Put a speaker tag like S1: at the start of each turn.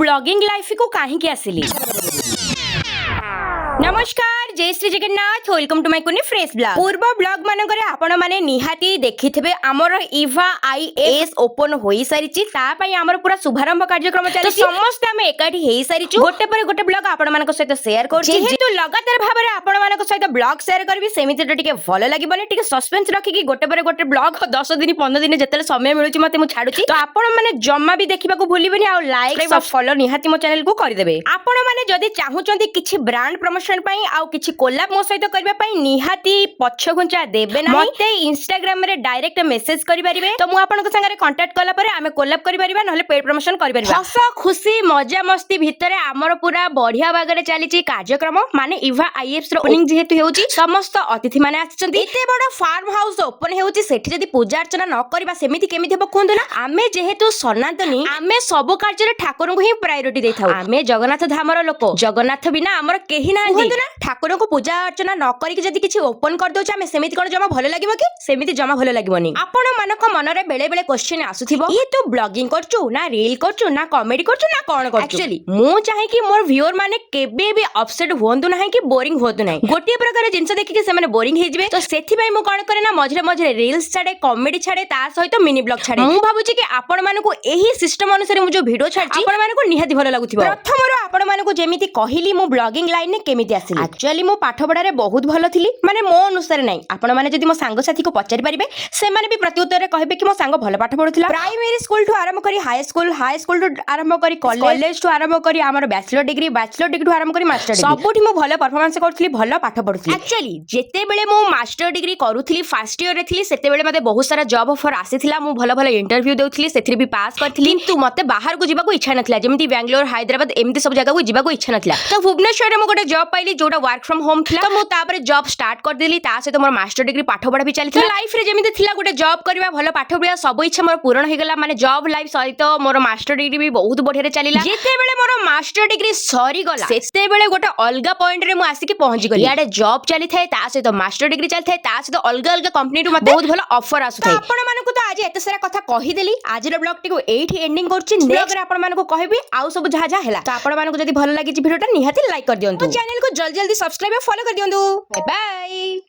S1: Blogging ଲାଇଫକୁ କାହିଁକି ଆସିଲି? ନମସ୍କାର, ଜୟ Shri Jagannath. Welcome to my Kuni fresh blog. ପୂର୍ବ ବ୍ଲଗ ମାନଙ୍କରେ ଆପଣ ମାନେ ନିହାତି ଦେଖିଥିବେ, ଆମର ଇଭା ଆଇଏଏସ୍ ଓପନ ହୋଇସାରିଛି। ତା ପାଇଁ ଆମର ପୁରା ଶୁଭାରମ୍ଭ କାର୍ଯ୍ୟକ୍ରମ ଚାଲିଛି। ସମସ୍ତେ ଆମେ ଏକାଠି ହେଇସାରିଛୁ। ଗୋଟେ ପରେ ଗୋଟେ ବ୍ଲଗ ଆପଣମାନଙ୍କ ସହିତ ସେୟାର କରୁଛି। ଯେହେତୁ ଲଗାତାର ଭାବରେ ଆପଣମାନଙ୍କ ସହିତ ବ୍ଲଗ ସେୟାର କରିବି, ସେମିତି ତ ଟିକେ ଭଲ ଲାଗିବନି। ଟିକେ ସସ୍ପେନ୍ସ ରଖିକି ଗୋଟେ ପରେ ଗୋଟେ ବ୍ଲଗ 10 ଦିନ, 15 ଦିନ, ଯେତେବେଳେ ସମୟ ମିଳୁଛି ମତେ, ମୁଁ ଛାଡୁଛି। ତ ଆପଣ ମାନେ ଜମା ବି ଦେଖିବାକୁ ଭୁଲିବେନି ଆଉ ଲାଇକ୍, ଫଲୋ ନିହାତି ମୋ ଚ୍ୟାନେଲକୁ କରିଦେବେ। ଆପଣ ମାନେ ଯଦି ଚାହୁଁଛନ୍ତି କିଛି ବ୍ରାଣ୍ଡ ପ୍ରମୋସନ ପାଇଁ ଆଉ କିଛି କୋଲାବ ମୋ ସହିତ କରିବା ପାଇଁ, ନିହାତି ପଛଘୁଞ୍ଚା ଦେବେ ନା, ମତେ ଇନଷ୍ଟାଗ୍ରାମରେ ଡାଇରେକ୍ଟ ମେସେଜ କରିପାରିବେ। ତ ମୁଁ ଆପଣଙ୍କ ସାଙ୍ଗରେ କଣ୍ଟାକ୍ଟ କଲା ପରେ ଆମେ କୋଲାବ କରିପାରିବା, ନହେଲେ ପେଡ୍ ପ୍ରମୋସନ କରିପାରିବା। ହସ ଖୁସି ମଜା ମସ୍ତି ଭିତରେ ଆମର ପୁରା ବଢିଆ ବାଗରେ ଚାଲିଛି କାର୍ଯ୍ୟକ୍ରମ। ମାନେ ଇଭା ଆଇଏଫ୍ସ ର ଓପନିଂ ଯେହେତୁ ହେଉଛି, ସମସ୍ତ ଅତିଥି ମାନେ ଆସିଛନ୍ତି। ଏତେ ବଡ ଫାର୍ମ ହାଉସ ଓପନ ହେଉଛି, ସେଠି ଯଦି ପୂଜା ଅର୍ଚ୍ଚନା ନ କରିବା, ସେମିତି କେମିତି ହବ କୁହନ୍ତୁ ନା? ଆମେ ଯେହେତୁ ସନାତନୀ, ଆମେ ସବୁ କାର୍ଯ୍ୟରେ ଠାକୁରଙ୍କୁ ହିଁ ପ୍ରାୟୋରିଟି ଦେଇଥାଉ। ଆମେ ଜଗନ୍ନାଥ ଧାମର ଲୋକ, ଜଗନ୍ନାଥ ବିନା ଆମର କେହି ନାହାନ୍ତି, କୁହନ୍ତୁ ନା? ଠାକୁରଙ୍କୁ ପୂଜା ଅର୍ଚ୍ଚନା ନ କରିକି ଯଦି କିଛି ଓପନ କରିଦଉଛୁ ଆମେ, ସେମିତି କଣ ଜମା ଭଲ ଲାଗିବ କି? ସେମିତି ଜମା ଭଲ ଲାଗିବନି। ଆପଣ ମାନଙ୍କ ମନରେ ବେଳେ ବେଳେ କ୍ୱେଶ୍ଚିନ୍ ଆସୁଥିବ, ଇଏ ତୁ ବ୍ଲଗିଂ କରୁଛୁ ନା ରିଲ୍ କରୁଛୁ ନା କମେଡି କରୁଛୁ ନା କଣ କରୁଛୁ? ଆକ୍ଚୁଆଲି ମୁଁ ଚାହେଁକି ମୋର ଭିଉଅର ମାନେ କେବେ ବି ଅପସେଟ୍ ହୁଅନ୍ତୁ ନାହିଁ କି ବୋରିଂ ହୁଅନ୍ତୁ ନାହିଁ। ଗୋଟିଏ ପ୍ରକାର ଜିନିଷ ଦେଖିକି ସେମାନେ ବୋରିଂ ହେଇଯିବେ। ତ ସେଥିପାଇଁ ମୁଁ କଣ କରେ ନା, ମଝିରେ ମଝିରେ ରିଲ୍ସ ଛାଡେ, କମେଡି ଛାଡେ, ତା ସହିତ ମିନି ବ୍ଲଗ ଛାଡେ। ମୁଁ ଭାବୁଛି କି ଆପଣ ମାନଙ୍କୁ ଏହି ସିଷ୍ଟମ ଅନୁସାରେ ମୁଁ ଯୋଉ ଭିଡିଓ ଛାଡିଛି, ଆପଣ ମାନଙ୍କୁ ନିହାତି ଭଲ ଲାଗୁଥିବ। ପ୍ରଥମରୁ ଆପଣ ମାନଙ୍କୁ ଯେମିତି କହିଲି, ମୁଁ ବ୍ଲଗିଂ ଲାଇନରେ କେମିତି ଆସିଲି। ଆକ୍ଚୁଆଲି ମୁଁ ପାଠ ପଢାରେ ବହୁତ ଭଲ ଥିଲି, ମାନେ ମୋ ଅନୁସାରେ ନାହିଁ, ଆପଣ ମାନେ ଯଦି ମୋ ସାଙ୍ଗସାଥୀକୁ ପଚାରି ପାରିବେ, ସେମାନେ ବି ପ୍ରତି ଉତ୍ତରରେ କହିବେ କି ମୋ ସାଙ୍ଗ ଭଲ ପାଠ ପଢୁଥିଲା। ପ୍ରାଇମେରୀ ସ୍କୁଲଠୁ ଆରମ୍ଭ କରି ହାଇ ସ୍କୁଲ, ହାଇ ସ୍କୁଲଠୁ ଆରମ୍ଭ କରି କଲେଜଠୁ ଆରମ୍ଭ କରି ଆମର ବ୍ୟାଚଲର ଡିଗ୍ରୀ, ବ୍ୟାଚଲର ଡିଗ୍ରୀଠୁ ଆରମ୍ଭ କରି ମାଷ୍ଟର ଡିଗ୍ରୀ, ସବୁଠି ମୁଁ ଭଲ ପରଫର୍ମାନ୍ସ କରୁଥିଲି, ଭଲ ପାଠ ପଢୁଥିଲି। ଆକ୍ଚୁଆଲି ଯେତେବେଳେ ମୁଁ ମାଷ୍ଟର ଡିଗ୍ରୀ କରୁଥିଲି, ଫାର୍ଷ୍ଟ ଇୟରରେ ଥିଲି, ସେତେବେଳେ ମତେ ବହୁତ ସାରା ଜବ୍ ଅଫର ଆସିଥିଲା। ମୁଁ ଭଲ ଭଲ ଇଣ୍ଟରଭ୍ୟୁ ଦେଉଥିଲି, ସେଥିରେ ବି ପାସ୍ କରିଥିଲି। କିନ୍ତୁ ମତେ ବାହାରକୁ ଯିବାକୁ ଇଚ୍ଛା ନଥିଲା, ଯେମିତି ବାଙ୍ଗାଲୋର, ହାଇଦ୍ରାବାଦ, ଏମିତି ସବୁ ଜାଗାକୁ ଯିବାକୁ ଇଚ୍ଛା ନଥିଲା। ତ ଭୁବନେଶ୍ୱରରେ ମୁଁ ଗୋଟେ ଜବ୍ ପାଇଲି, ଯୋଉଟା ୱାର୍କ ଫ୍ରମ୍ ହୋମ୍ ଥିଲା। ତ ମୁଁ ତାପରେ ଜବ୍ ଷ୍ଟାର୍ଟ କରିଦେଲି। ତା ସହିତ ମୋର ମାଷ୍ଟର ଡିଗ୍ରୀ ପାଠ ପଢା ବି ଚାଲିଥିଲା। ଲାଇଫରେ ଯେମିତି ଥିଲା ଗୋଟେ ଜବ୍ କରିବା, ଭଲ ପାଠ ପଢିବା, ସବୁ ଇଚ୍ଛା ମୋର ପୂରଣ ହେଇଗଲା। ମାନେ ଜବ୍ ଲାଇଫ ସହିତ ମୋର ମାଷ୍ଟର ଡିଗ୍ରୀ ବି ବହୁତ ବଢିଆରେ ଚାଲିଲା। ଯେତେବେଳେ ମୋର ମାଷ୍ଟର ଡିଗ୍ରୀ ସରିଗଲା, ସେତେବେଳେ ଗୋଟେ ଅଲଗା ପଏଣ୍ଟରେ ମୁଁ ଆସିକି ପହଞ୍ଚିଗଲି। ଇଆଡେ ଜବ୍ ଚାଲିଥାଏ, ତା ସହିତ ମାଷ୍ଟର ଡିଗ୍ରୀ ଚାଲିଥାଏ, ତା ସହିତ ଅଲଗା ଅଲଗା କମ୍ପାନୀରୁ ମତେ ବହୁତ ଭଲ ଅଫର ଆସୁଥାଏ। ଆପଣ ମାନଙ୍କୁ ତ ଆଜି ଏତେ ସାରା କଥା କହିଦେଲି। ଆଜିର ବ୍ଲଗଟିକୁ ଏଇଠି ଏଣ୍ଡିଂ କରୁଛି। ନେକ୍ସଟ ଆପଣ ମାନଙ୍କୁ କହିବି ଆଉ ସବୁ ଯାହା ଯାହା ହେଲା। ତ ଆପଣ ମାନଙ୍କୁ ଯଦି ଭଲ ଲାଗିଛି ଭିଡିଓଟା, ନିହାତି ଲାଇକ୍ କରିଦିଅନ୍ତୁ, ଚ୍ୟାନେଲକୁ ଜଲ୍ଦି ଜଲ୍ଦି ସବସ୍କ୍ରାଇବ ଫଲୋ କରିଦିଅନ୍ତୁ। Bye bye.